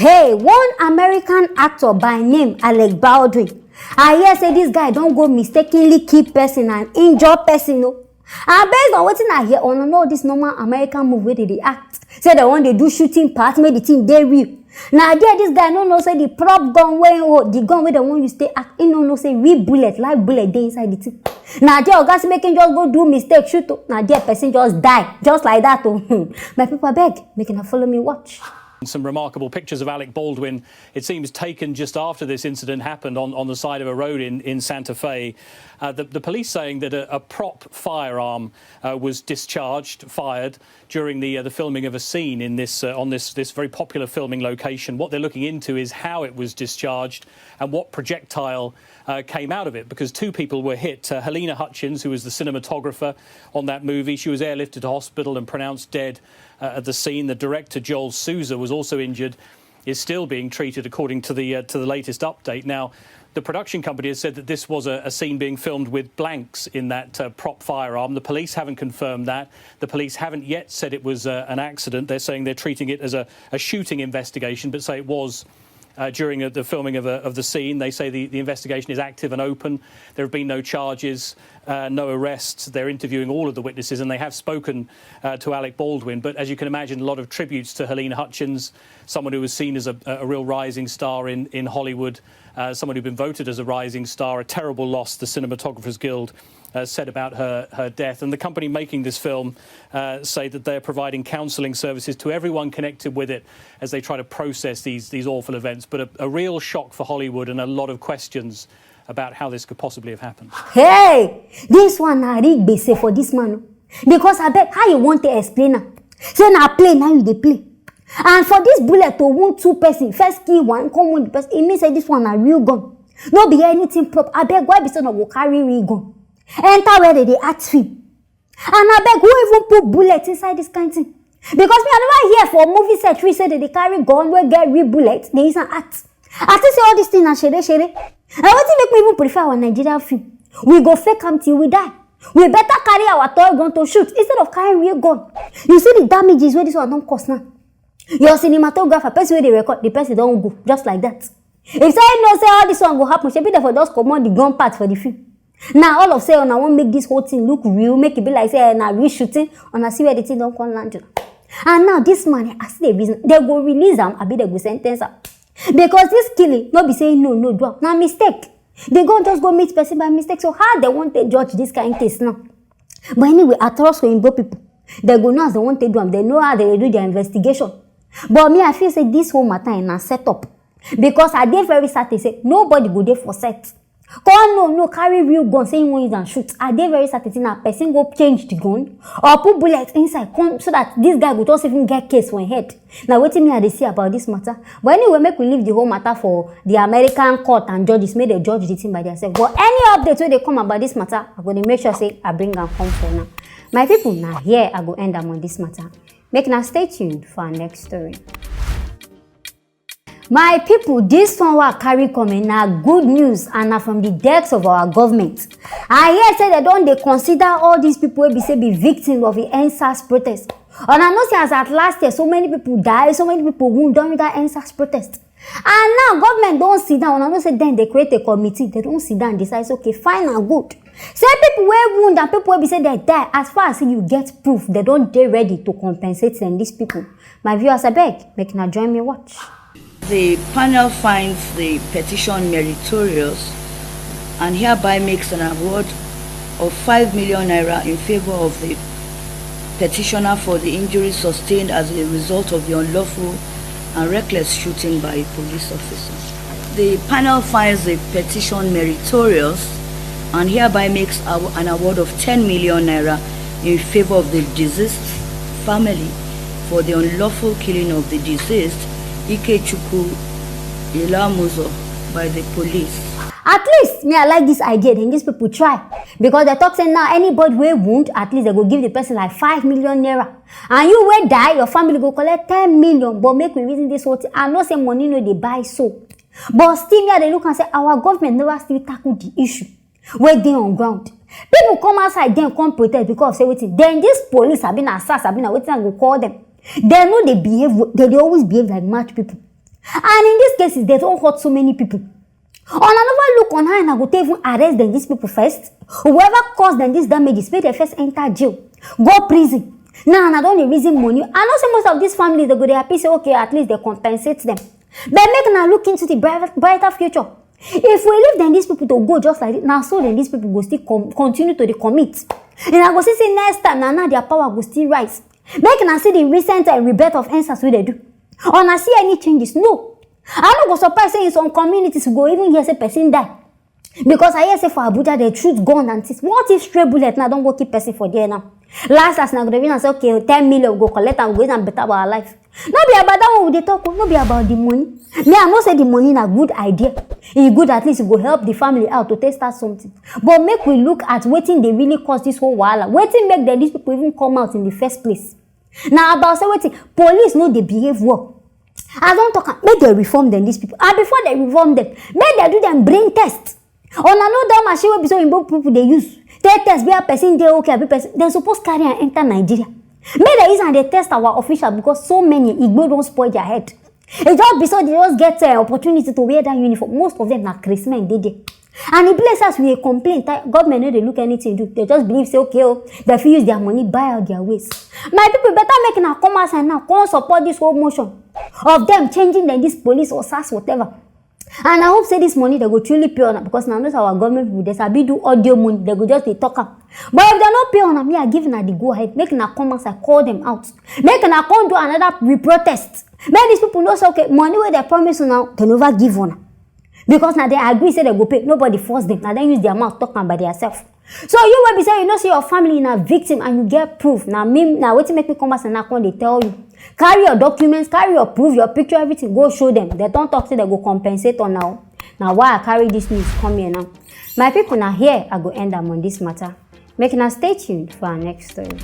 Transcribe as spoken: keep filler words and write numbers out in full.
Hey, one American actor by name Alec Baldwin. I hear say this guy don go mistakenly kill person and injure person o. And based on wetin I hear, una know this normal American movie wey dey dey act, say dem wan dey do shooting part, make the thing dey real. Na there this guy no know say the prop gun wey im hold, the gun wey dem wan use take act, he no know say real bullet, live bullet dey inside the thing. Na there oga say make him just go do mistake, shoot o. Na there person just die, just like that o. My people, abeg, make una follow me watch. Some remarkable pictures of Alec Baldwin, it seems, taken just after this incident happened on, on the side of a road in, in Santa Fe. Uh, the, the police saying that a, a prop firearm uh, was discharged, fired, during the, uh, the filming of a scene in this, uh, on this, this very popular filming location. What they're looking into is how it was discharged and what projectile uh, came out of it, because two people were hit. Uh, Halyna Hutchins, who was the cinematographer on that movie, she was airlifted to hospital and pronounced dead uh, at the scene. The director, Joel Souza, was also injured, is still being treated, according to the, uh, to the latest update. Now, the production company has said that this was a, a scene being filmed with blanks in that uh, prop firearm. The police haven't confirmed that. The police haven't yet said it was uh, an accident. They're saying they're treating it as a, a shooting investigation, but say it was uh, during uh, the filming of, a, of the scene. They say the, the investigation is active and open. There have been no charges, uh, no arrests. They're interviewing all of the witnesses, and they have spoken uh, to Alec Baldwin. But as you can imagine, a lot of tributes to Halyna Hutchins, someone who was seen as a, a real rising star in, in Hollywood, uh, someone who'd been voted as a rising star, a terrible loss, the Cinematographers Guild uh, said about her, her death. And the company making this film uh, say that they're providing counselling services to everyone connected with it as they try to process these, these awful events. But a, a real shock for Hollywood and a lot of questions about how this could possibly have happened. Hey, this one na real gbese for this man o. Because abeg, how you wan take explain am? Say na play na you dey play. And for this bullet to wound two person, first kill one, come wound the person, e mean say this one na real gun. No be anything prop. Abeg, why be say una go carry real gun enter where dem dey act film? And abeg, who even put bullet inside this kind thing? Because me, I never hear for movie set wey say dem dey carry gun wey get real bullet, dey use am act. I think say all this thing na shere shere. Na wetin make me even prefer our Nigerian film. We go fake am till we die. We better carry our toy gun to shoot instead of carrying real gun. You see the damages wey this one don cause now. Your cinematographer, person wey dey record, the person don go just like that. If say you know say all this one go happen, shebi dem for just comot the gun part for the film. Now all of say una wan make this whole thing look real, make e be like say na real shooting, una see where the thing don come land una. And now this man, I still dey reason, dem go release am abi dem go sentence am? Because this killing no be say no no do am, na mistake. The gun just go meet person by mistake, so how dem wan take judge this kind case now? But anyway, I trust Oyinbo people, dem go know as dem wan take do am, dem know how dem dey do their investigation. But me, I feel say this whole matter na set up, because I dey very certain say nobody go dey for set come no no carry real gun say he wan use am shoot. I dey very certain say na person go change the gun or put bullet inside come so that this guy go just even get case for him head. Na wetin me I dey see about this matter. But anyway, make we leave the whole matter for the American court and judges, make dem judge the thing by themselves. But any update wey dey come about this matter, I go dey make sure say I bring am come for una. My people, na here I go end am on this matter. Make una stay tuned for our next story. My people, this one wey I carry come in na good news and na from the decks of our government. I hear say dem don dey consider all these people wey be say be victim of the End SARS protest. Una know say as at last year, so many people die, so many people wound during that End SARS protest. And now government don sit down, una know say dem dey create a committee, dem don sit down decide say, okay, fine and good. Say people wey wound and people wey be say dem die, as far as say you get proof, dem don dey ready to compensate dem, these people. My viewers, abeg, make una join me watch. The panel finds the petition meritorious and hereby makes an award of five million naira in favor of the petitioner for the injuries sustained as a result of the unlawful and reckless shooting by a police officer. The panel finds the petition meritorious and hereby makes aw- an award of ten million naira in favor of the deceased family for the unlawful killing of the deceased Ikechukwu Ilamuzo by the police. At least me, I like this idea. Then these people try, because dem talk say now anybody wey wound, at least dem go give the person like five million naira. And you wey die, your family go collect ten million. But make we reason this whole thing. I know say money no dey buy soul. But still, me I dey look and say our government never still tackle the issue wey dey on ground. People come outside, dem come protest because of say wetin? Then this police, abi na SARS, abi na wetin I go call them? Dem no dey behave, dem dey always behave like mad people. And in these cases, they don hurt so many people. Una never look on how una go take even arrest dem, these people first. Whoever cause dem these damages, make dem first enter jail, go prison. Now una don dey reason money. I know say most of these families, they go dey happy say, okay, at least they compensate them. But make una look into the brighter, brighter future. If we leave dem, these people, to go just like this, na so dem, these people go still com continue to dey commit. And I go see say next time, na now their power go still rise. Make una see the recent uh, rebirth of EndSARS wey dem do. Una see any changes? No. I no go surprise say in some communities we go even hear say person die. Because I hear say for Abuja, they shoot gun and things. What if stray bullet now don go kill person for there now? Last as na go dey win and say, okay, ten million, go collect and go use am better our life. No be about that one we dey talk o, no be about the money. Me, I know say the money na good idea. E good, at least e go help the family out to take start something. But make we look at wetin dey really cause this whole wahala. Wetin make dem, these people, even come out in the first place? Na about say wetin, police no dey behave well. I don talk am, make dem reform dem, these people. And before dem reform dem, make dem do dem brain test. Una know that machine wey be say oyinbo people dey use take test whether person dey okay abi person, dem suppose carry am enter Nigeria. Make dem use am dey test our official, because so many igbo don spoil their head. E just be so they just get uh, opportunity to wear that uniform. Most of them na Christmas dey there. And the place as we dey complain, government no dey look anything do. They just believe say, okay, oh, they fit use their money buy out their ways. My people, better make una come outside now, come support this whole motion of them changing dem this police or SARS, whatever. And I hope say this money they go truly pay on am, because now those our government people, they sabi do audio money, they go just dey talk am. But if they no pay on am, me, I give una the go ahead, make una come outside, call them out, make una come do another re-protest. Make these people know say, okay, money wey they promise una, they never give una. Because now they agree say they go pay, nobody force them, now they use their mouth talk am by themselves. So you wey be say you know say your family na victim and you get proof, na me, na wetin make me come outside now come dey tell you. Carry your documents, carry your proof, your picture, everything, go show them. They don talk say they go compensate una o. Na why I carry this news come here now. My people, na here I go end am on this matter. Make una stay tuned for our next story.